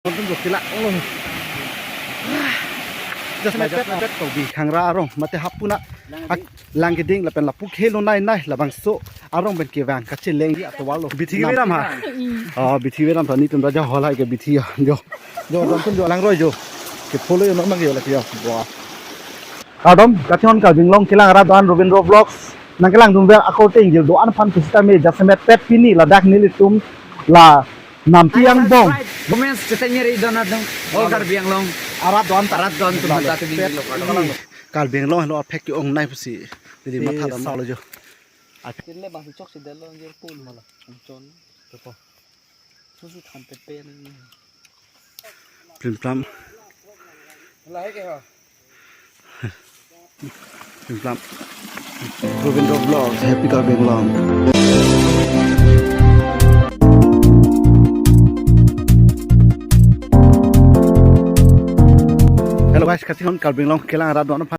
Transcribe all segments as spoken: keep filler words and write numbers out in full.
Nontum jo kelak olo. Jasemet pet, pet Karbi Khangra arong mate hapu na ak-, Langkeding lapen lapu khelo nai nai labangso arong pen kevang kacheleng di atovar lo. Bithi kebi ram ha. Oh, bithi kebi ram ta nelitum raja hall hai ke bithi ya. Jo. Jo, nontum jo langroi jo. Ke follow yo, nang mang yo lagi ya. Wah. Kardom, kachinghon Karbi Anglong kelang arat do-an Robindro Vlogs. Nangkelangdun ver ako te ingjir do-an aphan pusitame jasemet pet pini ladak nelitum la Nampi angbong. Comments chethengri don adung. All Karbi Anglong. Arat do-an ta. Arat do-an atum ta tumi lo kardom. Karbi Anglong helo aphek ke-ong nai pusi. Jadi matha dam lo jo. Aphek le bang chok si delo jer pul mala. Chon. Susi than pepe ni. Plim plam. Lahai ke ha. Plim plam. Robindro Vlogs, Happy Karbi Anglong. Hello guys, kachinghon Karbi Anglong kelang arat do-an aphan.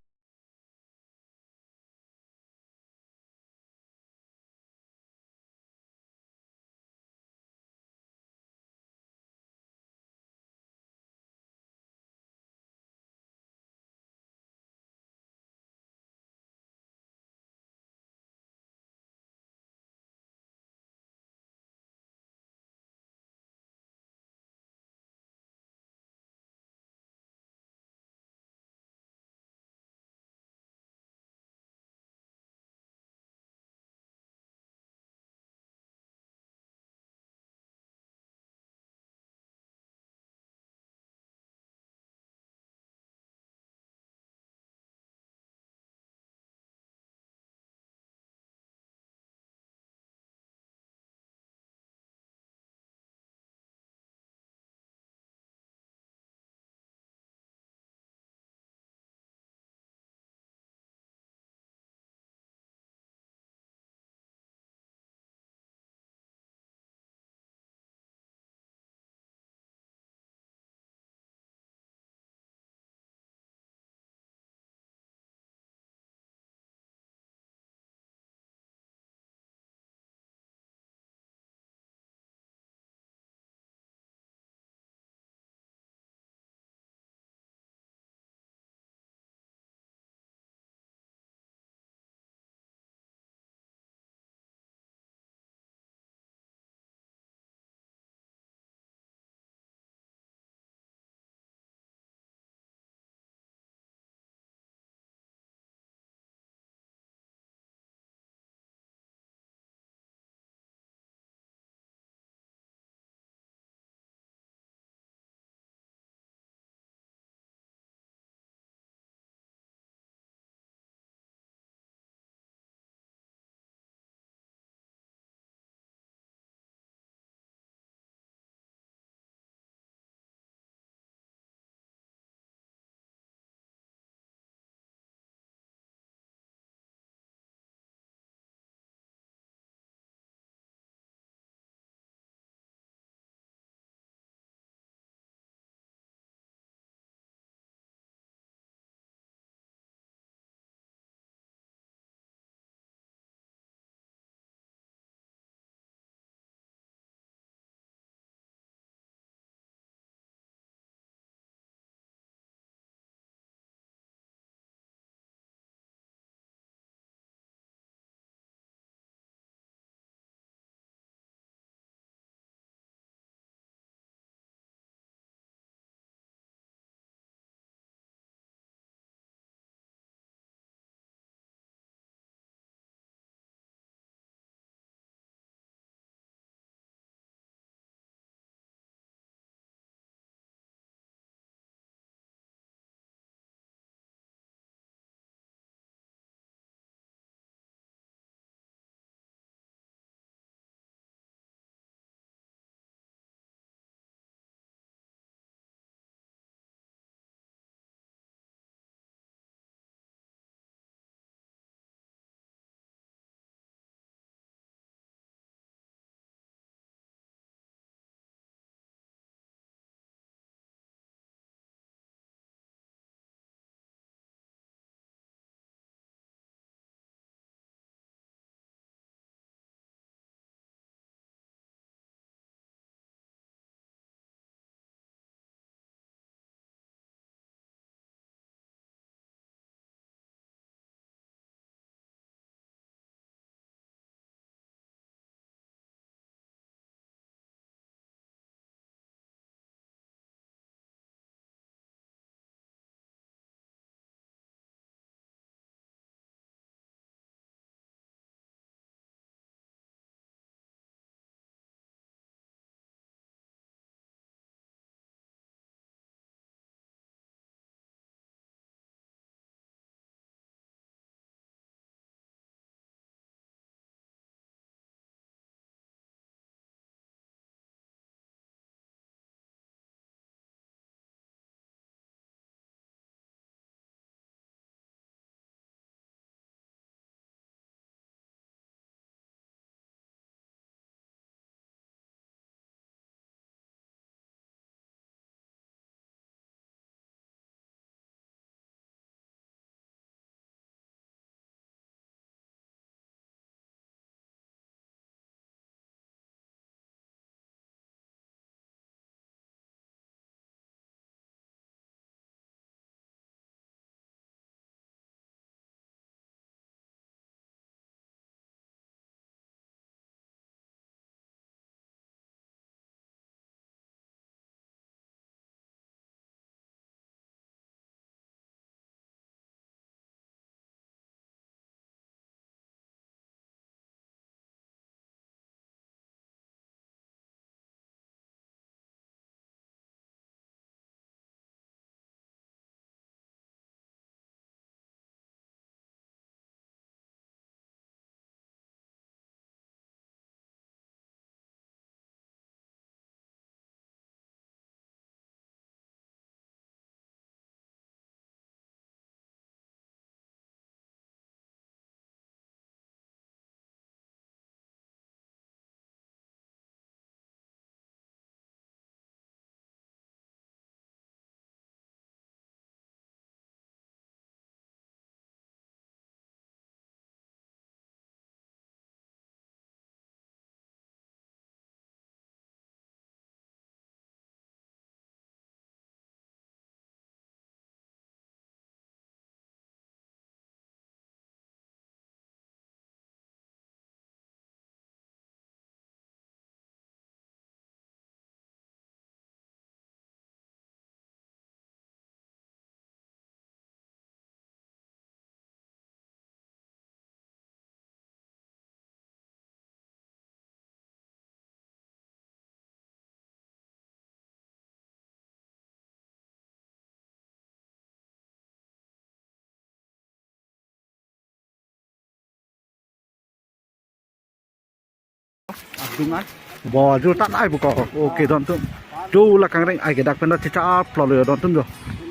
Dungan. Bo, jo tat ai buko. Okay, don atum. Jo la kangreng ai kedak pen ta chichar plo lo don atum jo.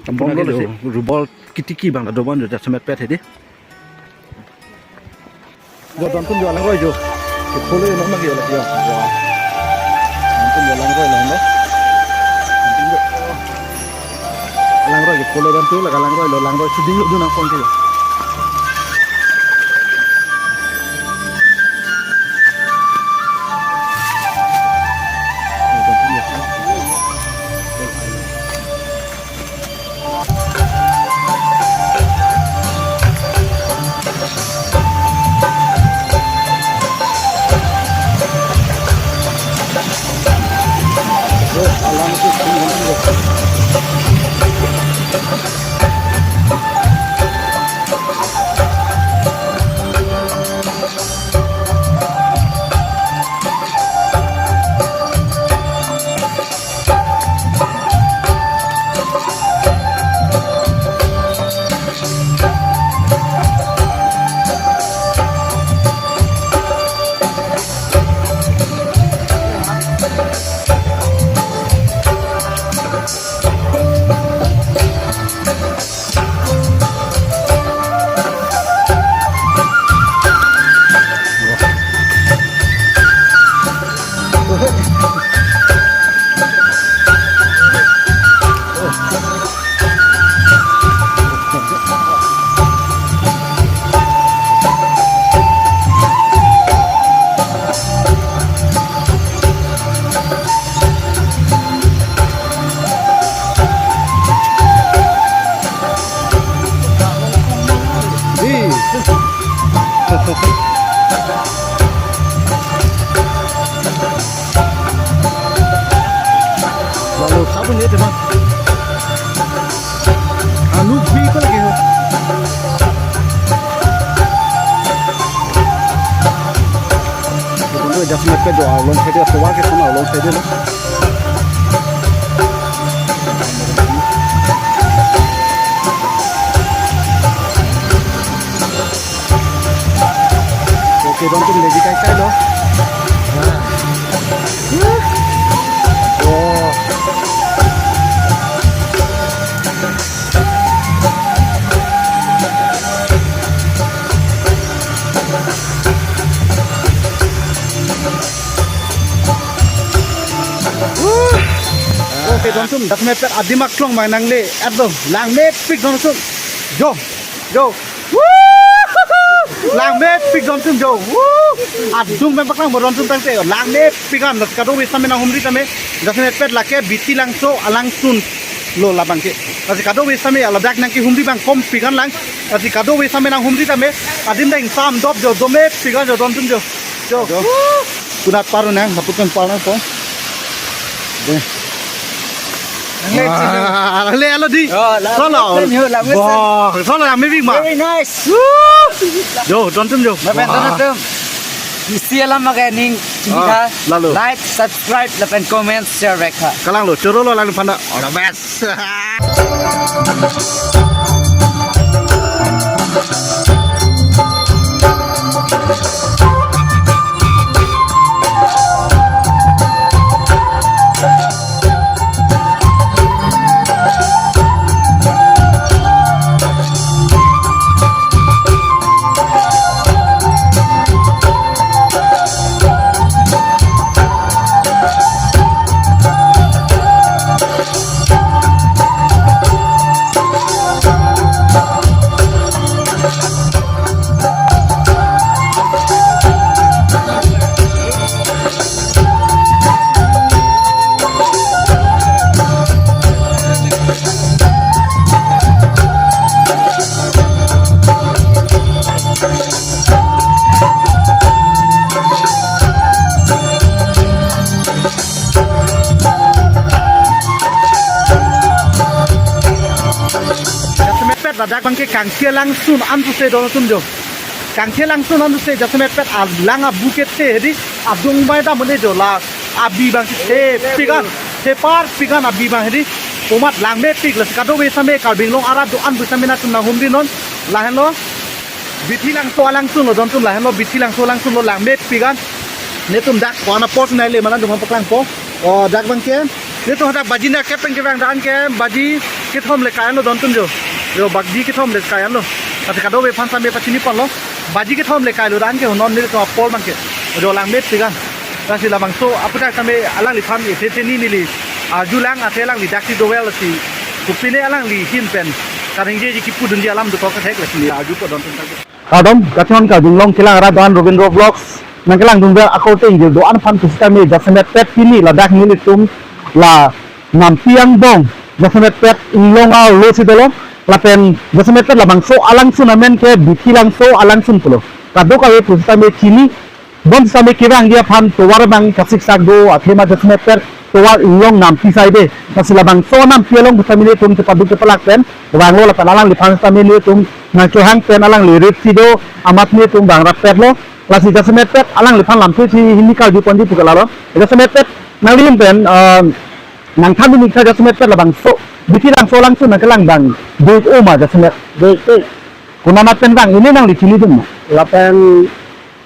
Tambom lo jo. Rubol kitiki abang do bon jo jasemet pet hedi. Jo don atum jo alangroi jo. Ke polo no magi la jo. Wah. Don atum jo alangroi lo no. Alangroi ke polo don atum la alangroi lo, alangroi suding lo dun nangpon ke. Lalu sabun ya, teman. Anu vehicle ke ho. Itu jasemet pet jo along side, tua ke sana along side lo. Okay, don atum leji kai kai lo. Oh. Okay, don atum, jasemet pet adim aklong abang nangle, adim langmepik don atum. Jo, jo. Woo! Langmepik don atum jo. Woo! Adung pen paklang mo don atum tangte. Langmepik an, lasi kadokave sitame nanghumri tame. Jasemet pet lake Biti Langso alangsun lo labang ke. Lasi kadokave sitame ladak nangkehumri abang kompik an lang. Lasi kadokave sitame nanghumri tame. Adim deng sam dop jo, domepik an jo don atum jo. Jo. Jo. Woo! Kunat paru nang, naput kan paru nang kong. Deh. Nang late sih, wah, le alo di. Oh, la-, solo. Late sih, la-, late sih. Wah, solo yang mimik ma. Very nice. Woo! Jo, don atum jo. Mapen don atum. Isi alam makai ning, ah, lalu. Like, subscribe, lapen comment, share vek tha. Kalang lo, choro lo lang panda. All the best. Jasemet pet ladak abang ke Kangthir Langsun an pusi don atum jo. Kangthir Langsun an pusi jasemet pet alang abu kete hedi adung bai dam un-e jo la abi abang ke thepik an, theparpik an abi abang hedi. Komat langmepik, lasi kadokave sitame Karbi Anglong arat do-an pu sitame nangtum nanghumri non. Lahenlo Biti Langso alangsun lo don atum, lahenlo Biti Langso alangsun lo langmepik an. Netum dak ko-an apor sinai le mana dum paklangpo. O, dak abangke netum hadak baji na kep pen kevang dan ke baji kethom le kai-an lo don atum jo. Jo, baji kethom le kai-an lo. Ate kadokave aphan sitame pachini ponlo. Baji kethom le kai lo dan ke non netum apor abangke. Jo, langmepik an. Lasi labangso aputhak sitame alangliphan isi chini neli arjulang, ate alangli daksi dovel lasi kopine alangli ahin pen kaningjeji kipudunji alam dokok kathek lasi neli arjupo don atum tangte. Kardom, kachinghon Karbi Anglong kelang arat do-an Robindro Vlogs nangkelangdunver akorte ingjir do-an aphan pusitame jasemetpet pini ladak nelitum la nampi angbong jasemetpet inglong arlo si dolo, lapen jasemetpet labangso alangsun amen ke Bithi Langso alangsun pulo. Kadokave pusitame chinibom sitame kevangji aphan tovar abang kasiksak do, athema jasemetpet tovar inglong nampi saide. Lasi labangso nampi along pusitame netum chepaduk chepalak pen vanglo lapen alangliphan sitame netum nangkehang pen alangli rit si do amat netum vangrap petlo. Lasi jasemetpet alangliphan lamthe si hini karju ponji pu ke lalo. Jasemetpet nanglim pen, eh, nangthan dun ik tha jasemetpet labangso Bithi Langso alangsun nangkelang abang dei o ma jasemet. Dei, dei. Konat pen vang, ini nangli chinidun ma? Lapen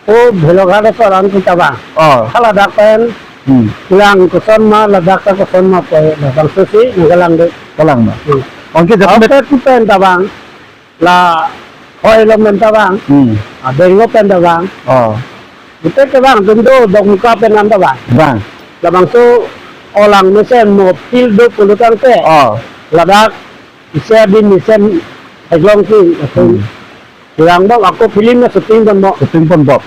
o Bhiloghat aso alang kita bang. Oh. Hala dak pen Hmm. Lang koson ma, ladak ta koson ma pu labangso si nangkelang dei. Kalang ma. Hmm. Anke jasemet. Ape tu pen ta bang. La hoi lo men ta bang. Hmm. Abeng lo pen ta bang. Oh. Ite kevang atum do, Dokmoka pen an ta bang. Bang. Labangso olang mesen mo field do pulo tangte. Oh. Ladak isi adim mesen theklong si, Hmm. Kurang bom, ako film na shooting bom. Shooting bom bom.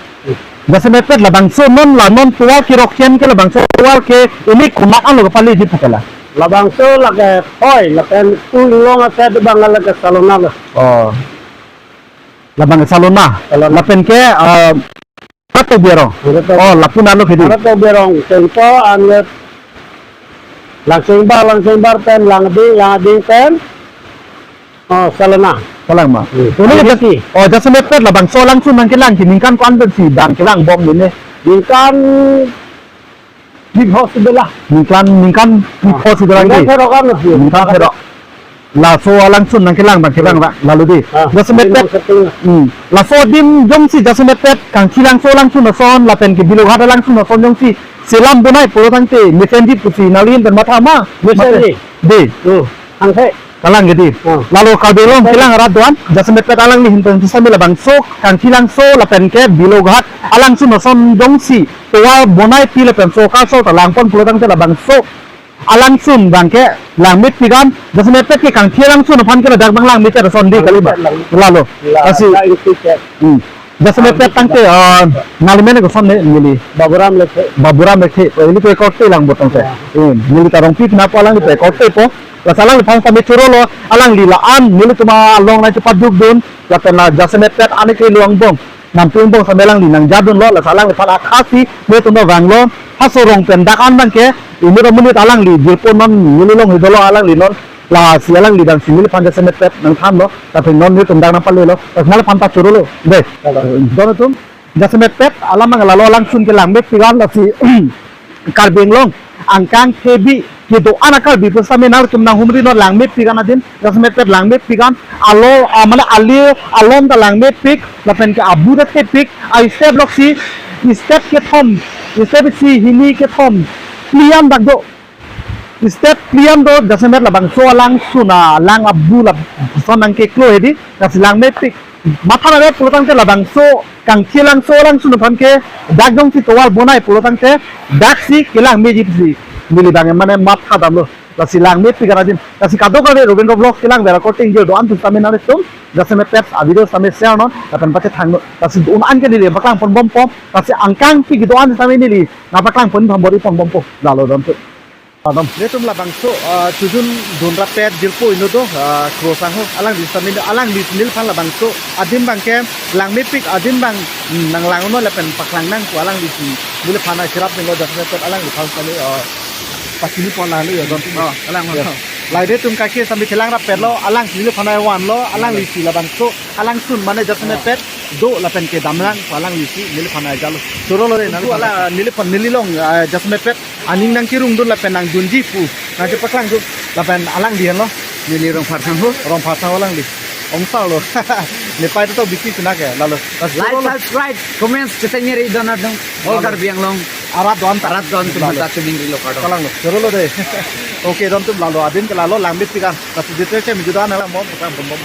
Jasemetpet labangso non la non tovar keroksen ke labangso tovar ke ini konat an lo kepaleji pu ke la? Labangso lake hoi, lapen tu inglong ase do bang lake Salona lo. Oh. Labang Salona. Salona. Lapen ke, eh, Rato Berong. Rato. Oh, lapu nalo kedi. Rato Berong, Sengpo, Anget, Langsengbar, Langsengbar pen, Langding, Langding pen. Oh, Salona. Kalang ma. Hmm. Ini Ada jas-, sih. Oh, jasemetpet labangso alangsun nangkelang ke ningkan ko-an pensi bang kelang bom ini? Ningkan di ho sudah lah. Ningkan, ningkan di Ah. ho sudah lagi. Ningkan therok kan, Mas? Ningkan therok. Laso alangsun nangkelang bang kelang Hmm. bang. Lalu di. Ah, Jasemetpet. Ini maksudnya. Hmm. Laso adim jongsi jasemetpet Kangthi Langso alangsun ason lapen ke Biloghat alangsun ason jongsi selam bonai pulo tangte mesenji pusi nangli ahin pen matha ma? Mesenji. Mate. Di. Hmm. Angse. Kalang kedi. Hmm. Lalu Karbi Anglong Mesenji. Kelang arat do-an jasemetpet alangli ahin pen sami labangso Kangthi Langso lapen ke Biloghat alangsun ason jongsi tovar bonai pi lapen so kaso ta langpon pulo tangte labangso alangsun bang ke langmepik an, jasemetpet ke Kangthi alangsun aphan ke ladak bang langmepik ason di kali ba. Langmepik lang. Lalu. La, Lasi. La, itu cek. Hmm. Jasemetpet tangte, ah, nangli men koson ne neli. Baburam Lekthe. Baburam Lekthe. Eh, neli pe korte lang botong se. Ya. Hmm. Neli ta Rongpi pina po alangli pe korte po. Lasi alangliphan sami choro lo, alangli la-an nelitum along nangchepaduk dun, lapen la jasemetpet anike lo angbong. Nampi angbong sami alangli nangjadun lo, lasi alangliphan akhasi netum vanglo, haso rong pen dak an bang ke, inut amonit alangli jirpo non neli long hi dolo alangli non, lasi alangli bang si neliphan jasemetpet nangthan lo, tapi non netum dak nangpale lo, lasi neliphan ta choro lo, dei. Halo. Don atum, jasemetpet alam bang lalo alangsun ke langmepik an lasi, Karbi Anglong angkang thebi kedo-an a-Karbi pusitame nangtum nanghumri non langmepik an adim, jasemetpet langmepik an alo, ah, mane ali alon ta langmepik, lapen ke abu ta thepik, a-step loksi, step kethom, step isi hini kethom, phli an dak do, step phli an do, jasemet labangso alangsun alang abu lason nangkeklo hedi, lasi langmepik. Matha nave pulo tangte labangso Kangthi Langso alangsun aphan ke dak jongsi tovar bonai pulo tangte daksi kelangmeji pusi neli bang mane matha damlo. Lasi langmepik an adim. Lasi kadokave Robindro Vlogs kelangver akorte ingjir do-an pusitame nangtum jasemetpet a-video sitame share non lapen pachethang non. Lasi un-an ke neli paklang pon bompo. Lasi angkang pik do-an sitame neli nangpaklang pon thambor-i pon bompo. Lalo don tu. Padom. Netum labangso, ah, chojun dunrap pet jirpo inut do, ah, Kro Sangho, alangli sitame alangli neliphan labangso adim bang ke langmepik adim bang, hmm, nanglang non lapen paklang nang pu alangli si neliphan asirap denglo jasemetpet alangliphan sitame, ah, pachini pon lang lo ya don. Oh, alang. Ya. Laide tum kake sitame chelang rap petlo, alang si neliphan vanlo, alangli si labangso alangsun mane jasemetpet do lapen kedam lang pu alangli si neliphan ajalo. Choro lo de, neliphan. Ala neliphan neli long, ah, jasemetpet aning nangkerung dun lapen nangdunji pu nangchepaklang dun lapen alangli henlo. Neli Rongphar Sangho. Rongphar Sangho alangli. Ongsar lo. Nepei to bisi sina ke, lalo. Like, subscribe, comments, chetengeri don atum. All Karbi Anglong. Arat don ta. Arat don atum Lalo. ta chuningri lo kardom. Kalang lo. Choro lo dei. Okay, don atum lalo. Adim ke lalo langmepik an. Lasi detail si mejut an alam bom, bom, bom.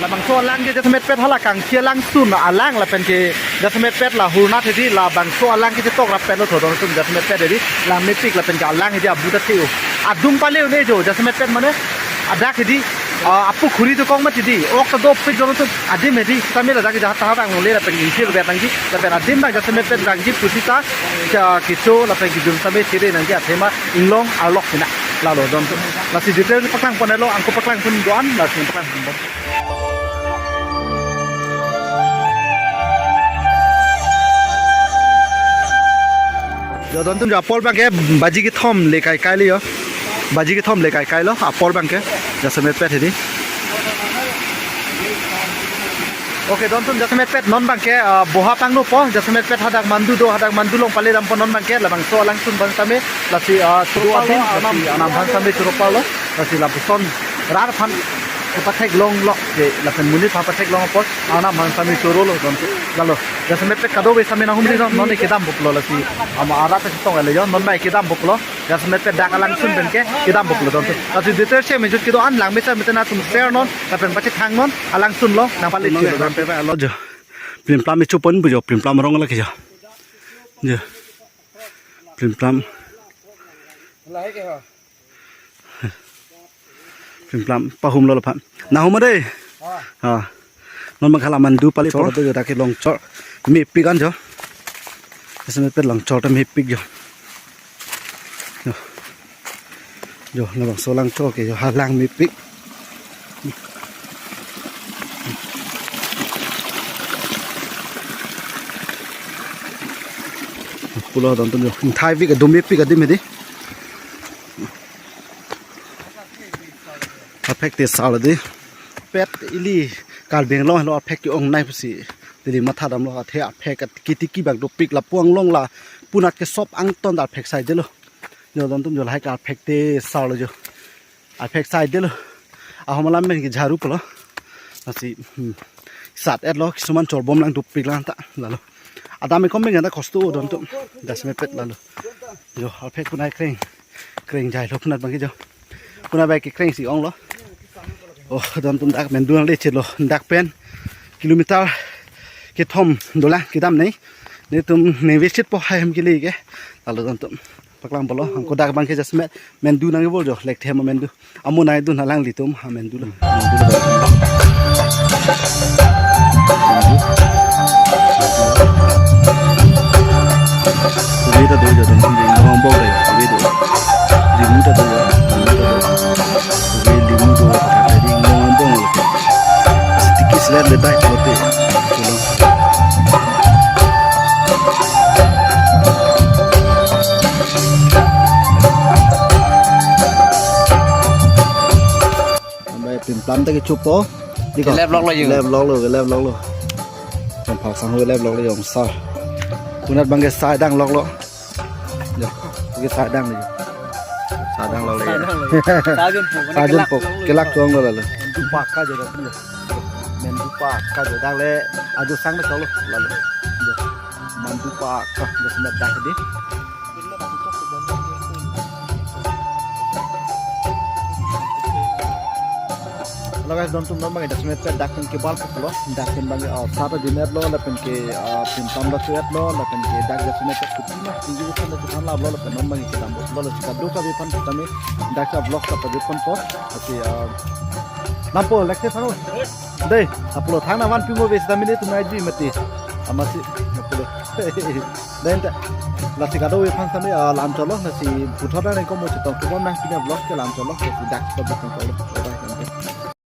Labangso alang ke jasemetpet hala kangthi alangsun alang lapen ke jasemetpet la hurna hedi labangso alang ke chetok rapet lo thodon atum jasemetpet hedi langmepik lapen ke alang hedi abu ta theu. Adung pale un-e jo jasemetpet mane adak hedi, ah, apukhuri dokok mati hedi ok ta dopik don atum adim hedi sitame ladak ke jahat tahat angle lapen insil bet nangji lapen adim bang jasemetpet nangji pusita cha kecho lapen kejun sitame chere nangji athema inglong arlok sina. Lalo don atum. Lasi detail paklang pon-etlo, angko paklang pon do-an, lasi paklang pon. Jo don atum jo apor bang ke baji kethom le kai kai le jo. Baji kethom le kai kai lo apor bang ke. Jasemetpet hedi. Okay, don atum jasemetpet non bang ke, ah, boha pangno po, jasemetpet hadak mandu do, hadak mandu along pale dampo non bang ke, labangso alangsun bang tame, lasi, ah, choro apin, lasi anam aphan tame choro palo, lasi lapuson rat aphan kepathek longlok, je, lapen monit aphan pathek long apot, anam aphan tame choro lo, don atum, lalo, jasemetpet kadokave tame nanghumri non, non kedam buklo, lasi, ama arat ta chetong ele jo, non bang kedam buklo, jasemetpet dak alangsun pen ke, kedam buklo don atum. Lasi detail si mejut kedo-an langme sa meten atum share non, lapen pachethang non, alangsun lo, nang pale Nang chiro. Nang pe alo jo. Plimplam ichu pon bu jo, plimplam rong lake jo. Jo. Plimplam. Plimplam pahum lo laphan. Nahum dei. Ah. Non bang ke la mandu pale chor do jo dak ke longchor. Mepik an jo. Jasemetpet longchor ta mepik jo. Jo. Jo, labangso longchor ke jo ha langmepik. Pulo don atum jo. Ingthai pik adim mepik adim hedi. Aphek te sal di. Pet ili Karbi Anglong lo aphek ke-ongnei pusi. Ili matha damlo athe aphek at kiti ki bak dopik lapu anglong lapu anat ke sop angton aphek saidelo. Jo don atum jo lahai ke aphek te sal jo. Aphek saidelo. Ahom alam pen ke jharu pulo. Lasi, hmm, sat-etlo kisuman chorbom lang dopik lang ta lalo. Adam ekom pen ta kosto don atum. Jasemetpet lalo. Jo, aphek punai kreng. Kreng jailo punat bang ke jo. Punat bang ke kreng si onglo. Oh, don atum dak mandu nangle chelo. Dak pen kilometer kethom dolang kedam nei. Netum ningve sitpo hai hem kele ke. Lalo don atum. Paklang pulo. Angko dak bang ke jasemet mandu nang bol jo. Lek them mandu. Amo nai dun alanglitum ha mandu lo. Mandu lo. Subi ta do jo, don atum, ring long bok le, subi do. Limu ta do jo, limu ta do. Subi limu do, ring long bok le. Tiki selat le dai lo te. Ambai plimplam ta kechupo. Diko. Lep lok lo jo. Lep lok lo, lep lok lo. Pon phak sang ho lep lok lo jo, sa. Punat bang ke sa dang lok lo. Jo, ke sa dang lo jo. Sa dang lok lo jo. Sa dang lo jo. Sa jun po. Sa jun po. Kelak kelak chuang lo lalo. Mandu pakka jo. Mandu pakka jo. Dak le ajo sang le cholo lalo. Jo. Mandu pakka jo semet dak di. Hello guys, don atum non bang ke jasemet dak pen kebal pulo, dak pen bang ke, ah, sat adim-etlo, lapen ke, ah, pintam da chu-etlo, lapen ke dak jasemet kuti ma tinggi bukan da chu than lap lo, lapen non bang ke kedam pulo, lasi kadokave aphan kami dak sa vlog sa pajut ponpo, lasi, ah, nampo lekte pharo. Dei, aplo thang na van pimo ves da mini tumai ji mati. Amasi, aplo. Dei ta, lasi kadokave aphan kami, ah, lam cholo, lasi puthot na ko mo chetong tubom nang pini vlog ke lam cholo, lasi dak sa pajut ponpo. Bye bye.